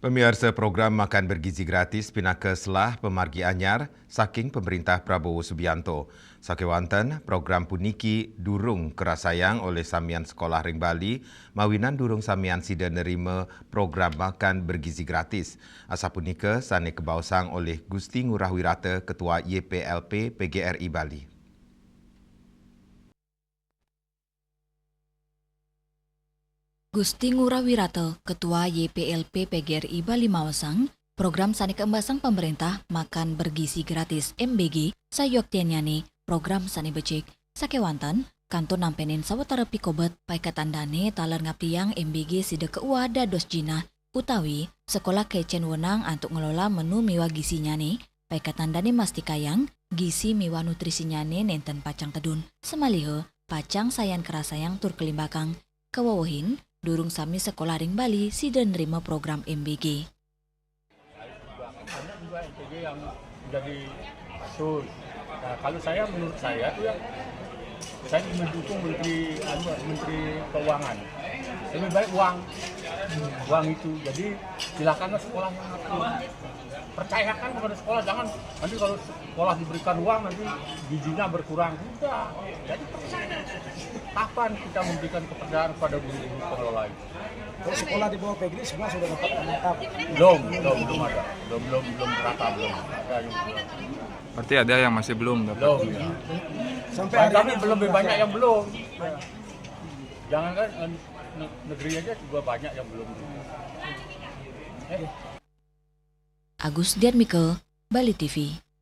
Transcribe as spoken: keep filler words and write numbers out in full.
Pamiarsa, program makan bergizi gratis pinaka selah pamargi anyar saking Pemerintah Prabowo Subianto. Sakewanten, program puniki durung karasayang olih samian sekolah ring Bali, mawinan durung samian sida nerima program makan bergizi gratis. Asapunika sane kabaosang olih Gusti Ngurah Wirata, Ketua Y P L P P G R I Bali. Gusti Ngurah Wirata, Ketua Y P L P P G R I Bali maosang, program sane kaembasang pamarentah makan bergizi gratis M B G, sayoktiannyane program sane becik, sakewanten kantun nampenin sawatara pikobet paiketan dane taler ngaptiang M B G sida kauwah dados jinah utawi sekolah kecen wenang antuk ngelola menu miwah gizinyane, paiketan dane mastikayang gizi miwah nutrisinyane nenten pacang tedun, samaliha pacang sayan karasayang tur kalimbakang. Kawewehin, durung sami sekolah ring Bali sida nrima program M B G. Banyak juga M P G yang jadi kasus. Nah, kalau saya, menurut saya tuh ya, saya mendukung Menteri, anu, Menteri Keuangan. Lebih baik uang, uang itu. Jadi silakanlah sekolah yang ngatur. Percayakan kepada sekolah, jangan nanti kalau sekolah diberikan uang nanti gizinya berkurang. Tidak. Jadi percaya. Kapan kita memberikan kepercayaan kepada guru-guru pengelola itu? Kalau sekolah di bawah P G R I semua sudah dapat menangkap. Belum, belum, belum ada. Belum, belum, belum berapa, belum ada yang belum. Berarti ada yang masih belum dapat. Belum. Sampai Bahkan hari kami ini belum lebih banyak yang belum. Jangankan eh, ne- negeri aja juga banyak yang belum. Agus Diatmika, Bali T V.